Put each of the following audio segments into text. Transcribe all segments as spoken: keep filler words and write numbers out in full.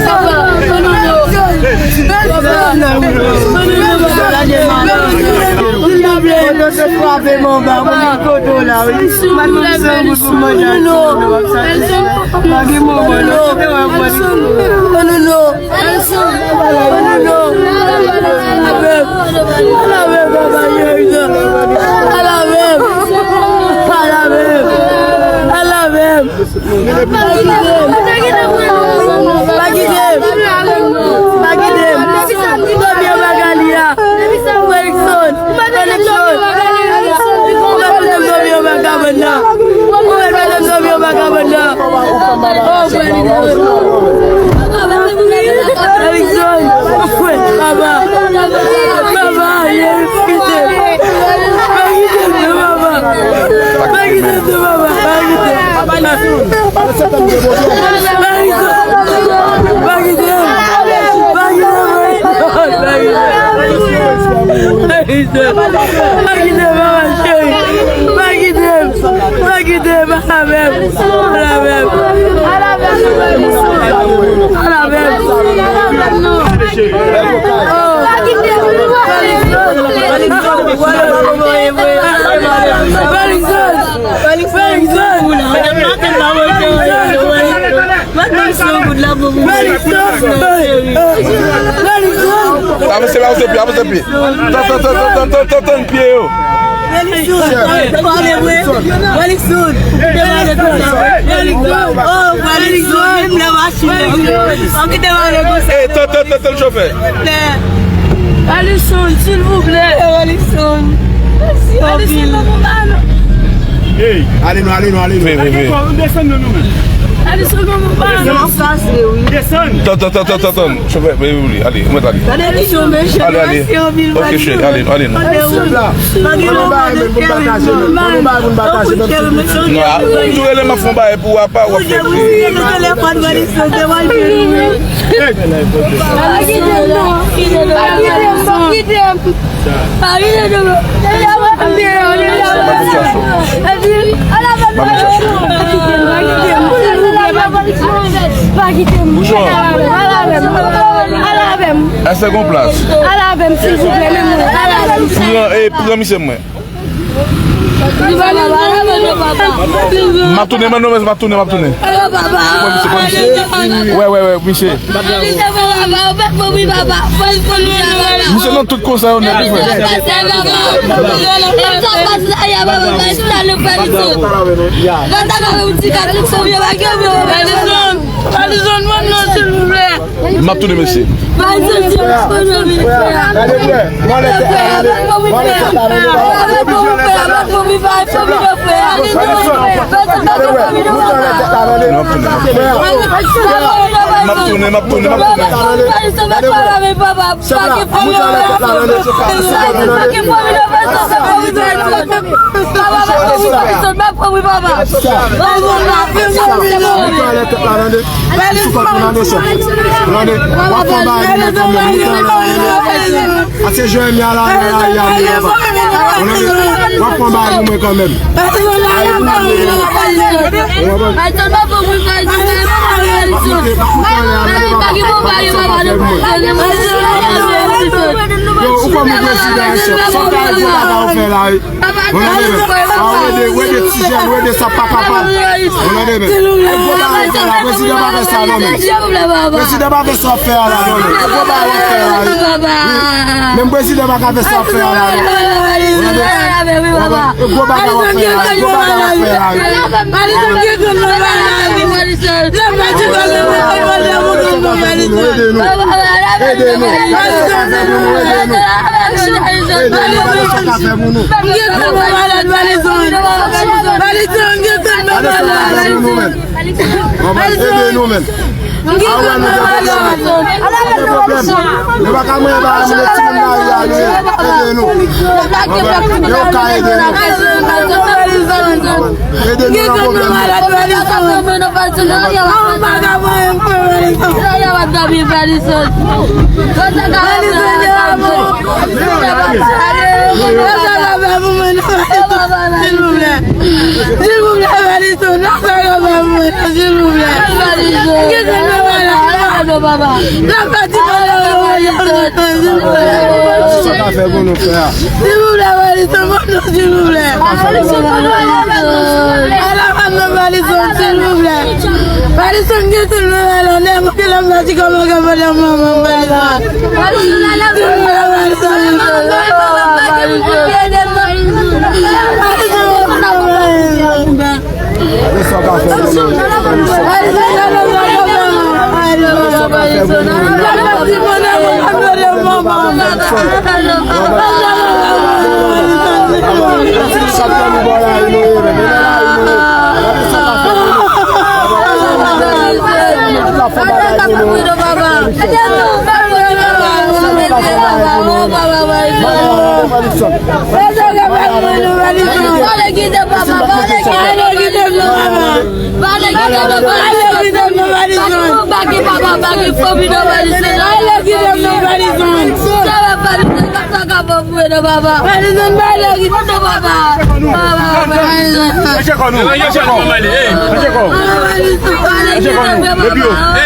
Papa, oh non, non. Papa, oh non, non, papa. Yo te frape m anba, mwen gen kote w la, wi. Mwen se yon gout pou manje ak ti moun nan, w ap satisfè. Pa gen moman, non, se te wè mwen. Oh non, non. Pale avè m. Pale avè m, papa, Jericho. Pale avè m. Pale avè m. Pale avè m. Pa kite m. Pa kite m. Pa kite m. Zanmi yo pa ka li a. Felikson. Felikson. Ou pa konnen zanmi yo pa ka vin la. Ou pa konnen zanmi yo pa ka vin la. Oh, Felikson. Felikson. Papa. Papa, pa kite m. Pa kite m, papa. Pa kite m. Pa kite m. Pa kite m. Pa kite m. Pa kite m. Pa kite m, mama cheri. Pa kite m. Pa kite m. Ala avè m. Ala avè m. Ala avè m. Ala avè m. Oh. Felikson. Felikson. Felikson. Avanse, avanse pye, avanse pye. Tann, tann, tann, tann, tann, tann pye yo. Felikson. Felikson. Oh, Felikson. Menm lè machin nan. Anki te pale konsa. Ey, tann, tann, tann, tann chofè. Felikson, silvouplè. Felikson. Mèsi anpil. Ey, ale nou, ale nou, ale nou. Vin, vin, vin. Desann nou, nou menm. Desann. Desann. Tann, tann, tann, tann, tann, tann. Chofè, vin, vin, ale, mwen ale. Gade Felikson, mesye, ale, ale. Mèsi anpil, ok, cheri, ale, ale nou. Chèf la. Pa gen yon bagay menm pou n pataje menm. Pa gen yon bagay pou n pataje menm. Non, a, ou toujou rele m ap fè yon bagay pou w apa, w ap fè. Ou jwe pou telefòn, Felikson, te mal jwe nou. Pa kite m, non. Pa kite m, pa kite m. Pa kite m, non. Pa kite m. Pa kite m. Pa kite m. Ala avè m. Ala avè m. Èske gon plas? Ala avè m, silvouplè, menm mwen. Ala avè m. Pran, e, pran misye mwen. M ap tounen, m ap tounen, m ap tounen, m ap tounen. Pran misye, pran misye. Wè, wè, wè, misye. Misye nan tout konsa yo nèt, wi, frè. M ap tounen, mesye. Gade, frè. Mwen lè tèt la rele. Mwen lè tèt la rele. Gade, frè. Mwen lè tèt la rele. M ap tounen, m ap tounen, m ap tounen, m ap tounen. Chèf la, mouton anlè tèt la, tande. Mouton anlè tèt la, tande. Mouton anlè tèt la, tande. Sou kont nou, tande, chèf. Tande, w ap fè bagay pou mwen kanmenm, mouton anlè, tande. Pase Jeremi a la, la, la, la, la, papa. Ou tande? W ap fè bagay pou mwen kanmenm. Yo, ou kòm prezidan an chèf, sa w ta fè, gwo bagay w fè la, wi. Ou tande, men? A, w ede, w ede ti jèn, w ede sa pa kapab. Ou tande, men? E gwo bagay w fè la, prezidan pa fè sa, non, men. Prezidan pa fè sa w ap fè a la, non, men. E gwo bagay w ap fè la, wi. Wi. Menm prezidan pa ka fè sa w ap fè a la, non. Ou tande? Ou tande? E gwo bagay w ap fè la, gwo bagay w ap fè la. Ede nou, ede nou, ede nou. Gade sa w ap fè pou nou, ede nou. Ede nou, gade sa w ap fè pou nou. Gade sa w ap fè pou nou, men. Bon, men, ede nou, men. A wè nou gen pwoblèm. Nou gen pwoblèm. Nou pa ka manyen bagay moun, e timoun lari a nou ye. Ede nou. Bon, men, yo ka ede nou. Ede nou nan pwoblèm nou. Silvouplè. Silvouplè, Felikson, nan fè yon bagay pou mwen, silvouplè. Kite mwen malad. Sa ka fè pou nou, frè. Silvouplè, Valison, ban nou, silvouplè. Ala ban nou, Valison, silvouplè. Valison gen tout mwen la, lè mwen gen lè m pati kòman ka pale manman Valison. Silvouplè, Valison. Valison.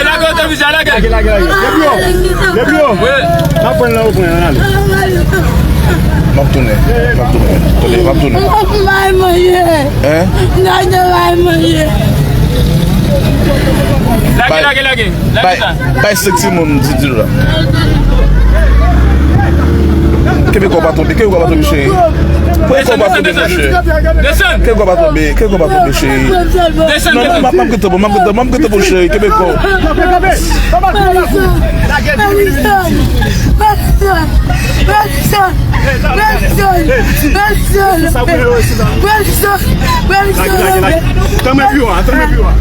Lage otovize a, lage. Lage, lage, lage. Depi yo, depi yo. N ap pran nan ou pran, ann ale. M ap tounen, m ap tounen. Tande, m ap tounen. Mwen pa manje. Hein? Mwen pa manje. Lage, lage, lage. Lage sa. Bay senk timoun, di, di la. Kenbe kò w pa tonbe, kenbe kò w pa tonbe, cheri. Kenbe kò w pa tonbe, mon cheri. Desann. Kenbe kò w pa tonbe, kenbe kò w pa tonbe, cheri. Desann, non, non, desann. M ap, m ap gentan bon, m ap gentan, m ap gentan bon, cheri. Kenbe kò w. Tanmen pi w a, tanmen pi w a.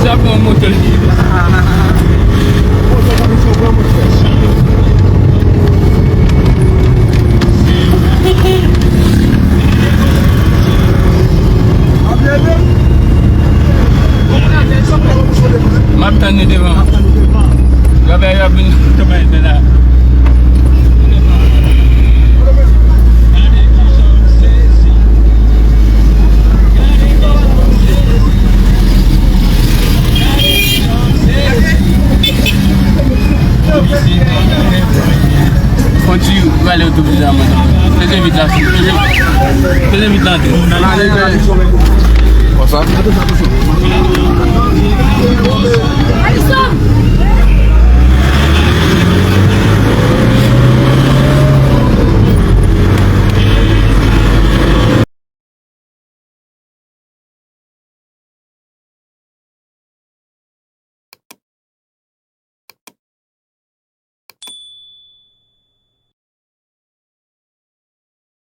Sa pran moto li. M ap tann li devan. Gade yo ap vin tonbe la. Fon ti rale otovize a, mwen. Peze vit la, peze, peze vit la. Konsa?